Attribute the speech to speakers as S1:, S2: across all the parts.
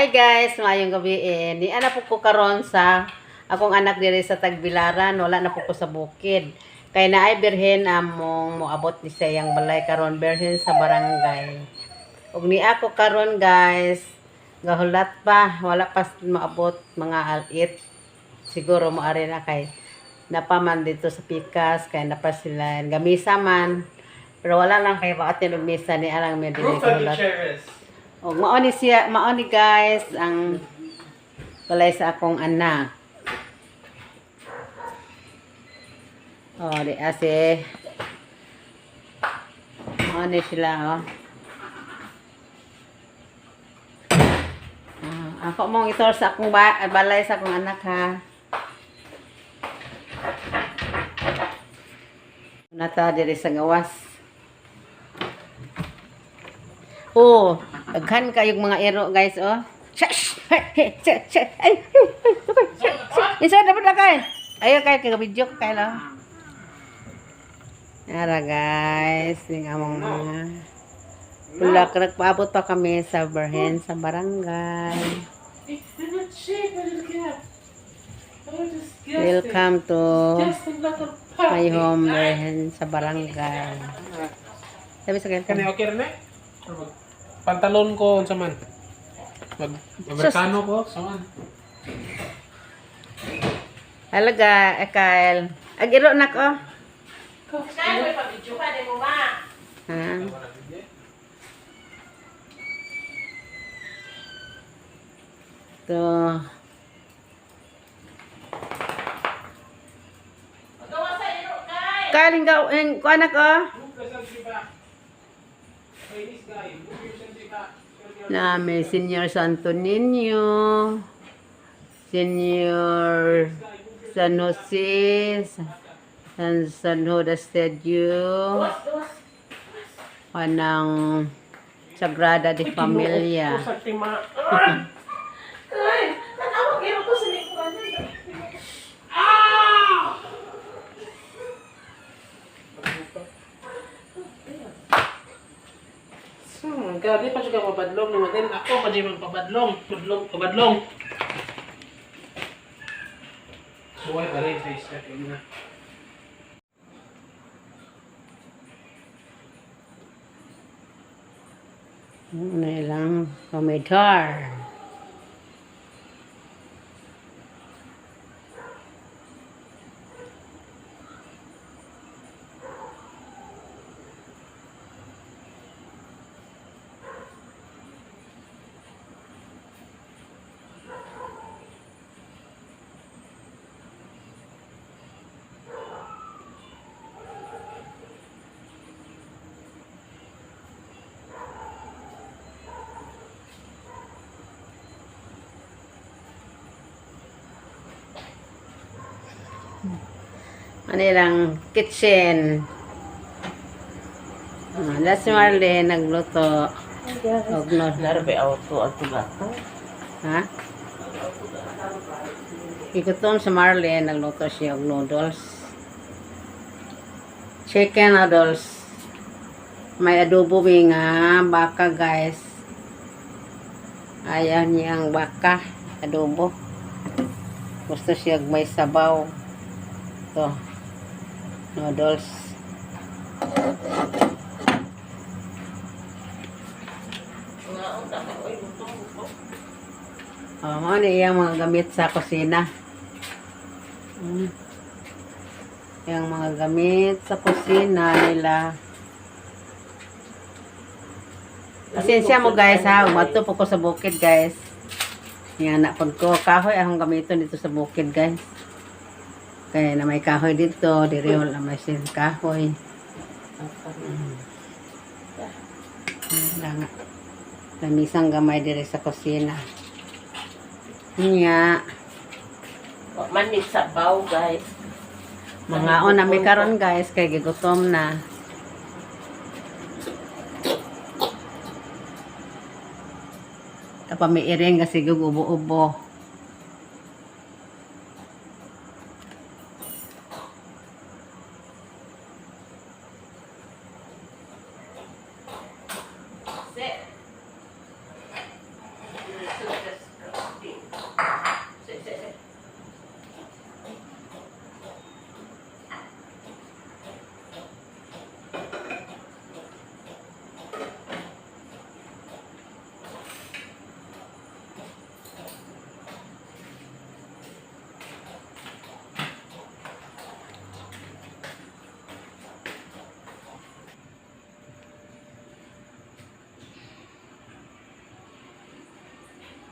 S1: Hi guys, maayong gabi eh. Ni ana po ko karon sa akong anak diri sa Tagbilaran, wala na po ko sa bukid. Kay naay birhen among moabot ni sa iyang balay karon, birhen sa barangay. Ug ni ako karon guys, gahulat pa, wala pa moabot mga alit. Siguro moari na kay napaman dito sa pikas kay napa sila gamisa man. Pero wala lang kay paatin og misa ni alang mi diri
S2: Move the
S1: gahulat.
S2: chairs.
S1: Og mao ni siya, mao ni guys ang balay sa akong anak. Oh, di ase. Mao ni sila oh. Ah, ako mong itor sa akong balay sa akong anak ha. Nata diri sa gawas. Oh, daghan kayong mga ero guys oh. Shush! Hey, hey, shush, shush. Ay, ay, ay, sukay, shush, shush. Isa na na kay. Ayo kay kay video ko kay lo. Ara guys, ning among mga pulak nagpaabot pa kami sa Berhen sa barangay.
S2: They're not shape, my little cat. Oh, disgusting.
S1: Welcome to
S2: Disgusting little
S1: my
S2: puppy.
S1: home Berhen sa barangay. Sabi sa
S2: Kani
S1: kanya.
S2: okay rin eh? Or pantalon ko unsa man? Mag Amerikano ko, sa man.
S1: Halaga, eh, Kyle. Agiro na ko. Ha? To. Kyle, hingga, ko anak oh. Na may Senior Santo Niño, Senior San Jose, San Judas Statue, kanang Sagrada de Familia.
S3: Ay, tanawag iro ko sa likuran.
S2: Grabe pa siya mabadlong ni Madel. Ako pa siya magpabadlong. Padlong, pabadlong. Buhay pa rin sa isa. Yun na.
S1: Ano ilang komedor. Ano ilang kitchen. Ah, that's Marlene nagluto. Og no.
S3: Narbe auto at gato.
S1: Ha? Ikutom sa Marlene, nagluto siya og noodles. Chicken noodles. May adobo mi nga baka guys. Ayaw niya ang baka, adobo. Gusto siya og may sabaw. Ito. Noodles. Oh, mao ni iyang mga gamit sa kusina. Yang mga gamit sa kusina nila. Pasensya mo guys ha, umadto po ko sa bukid guys. Yan na pag ko kahoy akong gamiton dito sa bukid guys. Kaya na may kahoy dito, diri wala may sin kahoy. Wala nga. Lamisang gamay diri sa kusina. Nya.
S3: Manit sa baw, guys.
S1: Mga on na may karon guys kay gigutom na. Tapa may iring kasi ubo-ubo.
S3: Se.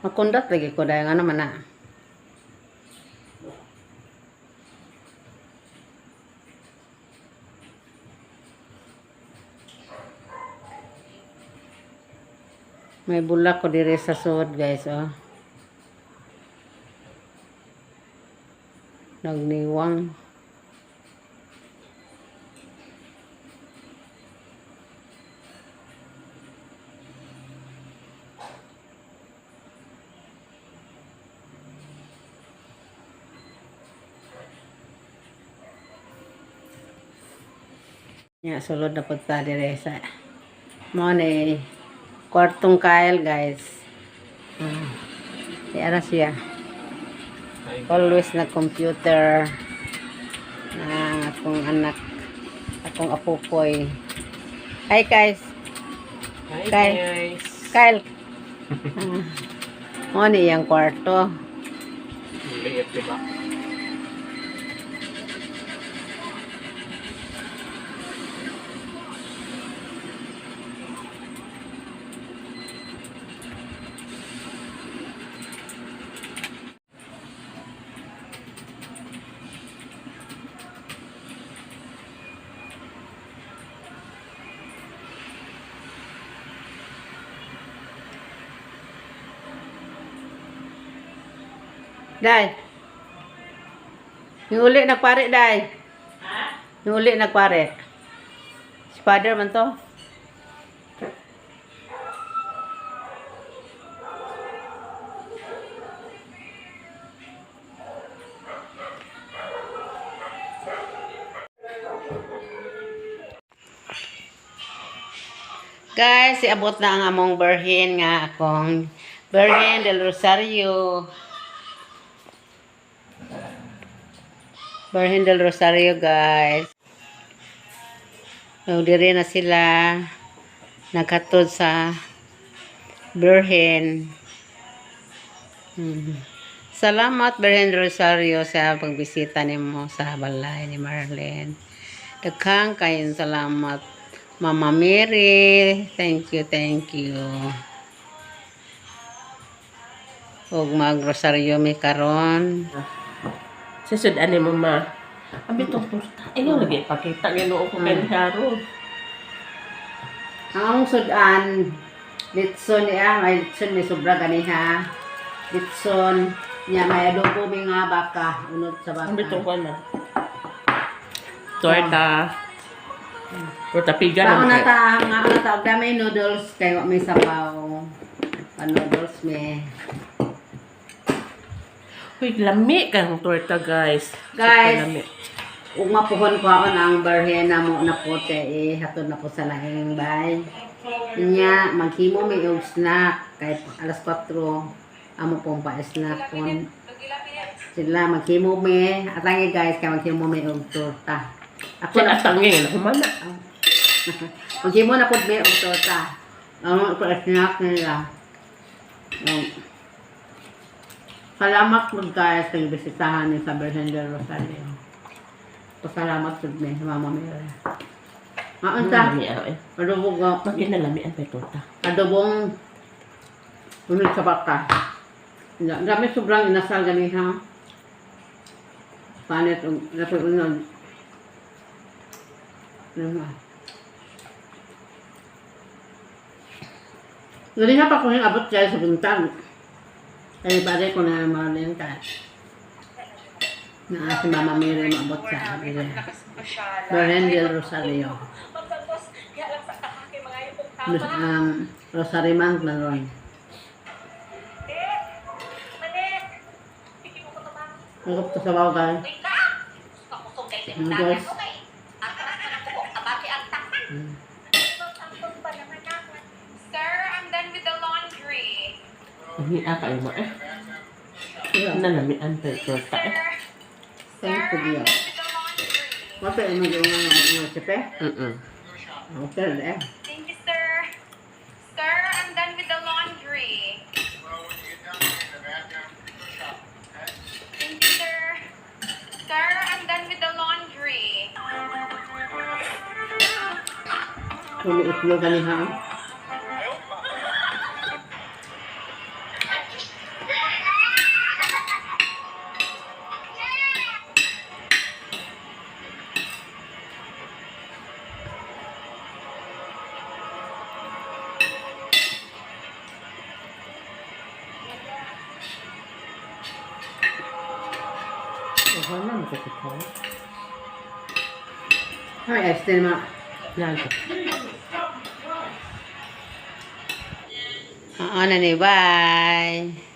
S1: Makundat lagi ko dahil ano man na. May bulak ko dire sa suod, guys, oh. Nagniwang. Nya sulod na pud ta dire sa mo ni kwartong Kyle, guys. Ah. Ara siya. Always na computer na akong anak, akong apupoy. Hi, guys.
S2: Hi
S1: Kyle.
S2: guys.
S1: Kyle. Ah. Mo ni iyang kwarto.
S2: Ang liit, di ba?
S1: Day. Nuli nagpare, Day. Nuli nagpare. Si father man to. Guys, iabot na ang among berhin nga akong Berhin del Rosario. Berhin del Rosario, guys. So, dire na sila naghatod sa Berhin. Salamat, Berhin del Rosario, sa pagbisita nimo sa balay ni Marlene. Daghang kayong salamat, Mama Mary. Thank you, thank you. Ug mag-rosaryo mi karon.
S3: Sa sudan mo ma. Abi tong torta. Ayaw lagi pakita Ginoo ko kay Harold.
S1: Ang among sudan, litson niya, may litson may sobra ganiha. Litson niya may adobo mi nga baka, unod sa baka.
S3: Ang bitong ko na. Torta. Torta piga
S1: Kaon
S3: naman
S1: na
S3: kayo.
S1: ta, nga na ta, og may noodles kay wa may sabaw. Pa noodles mi.
S3: Uy, lami kang torta, guys.
S1: Guys.
S3: Super lami.
S1: Ug mapuhon ko ang berhena mo na puti eh, hatod na po sa laing bay. Nya maghimo mi og snack kay alas 4 amo pong pa-snack kon. Sila maghimo mi atangi, guys, kay maghimo mi og torta. Ako
S3: Siya
S1: na
S3: atangin, humana.
S1: Maghimo na pud mi og torta. Amo pa-snack nila. Salamat po, guys, sa bisitahan ni sa Virgen del Rosario. Pasalamat pud mi sa Mama Mary. Maunta,
S3: Lami, ah, eh.
S1: adobo ko,
S3: Bakit na lami ang torta?
S1: adobong unod sa baka. Dami sobrang inasal ganiha. Panit og nato unod. Ano ba? Ganiha pa ko yung abot kaya sa buntag. Kaya pare ko na mahalin ka. Na si Mama Mary maabot sa akin. Virgen del Rosario. Rosary Month na ron. Ang sa sabaw, guys. Guys.
S4: Sir, I'm done with the laundry.
S3: Lami ah, kayo mo eh.
S1: Yeah.
S3: Nalami ang torta eh.
S4: Sir,
S1: Thank
S4: sir,
S1: you.
S4: I'm done with the laundry.
S1: What's the image of the recipe?
S3: Mm-mm.
S1: Okay, eh.
S4: Thank you, sir. Sir, I'm done with the laundry. Thank you, sir. Sir, I'm done with the laundry.
S1: Kung itlog ganiha.
S3: ko ko.
S1: Ay, ice ma.
S3: Nalto.
S1: Oo na ni, bye.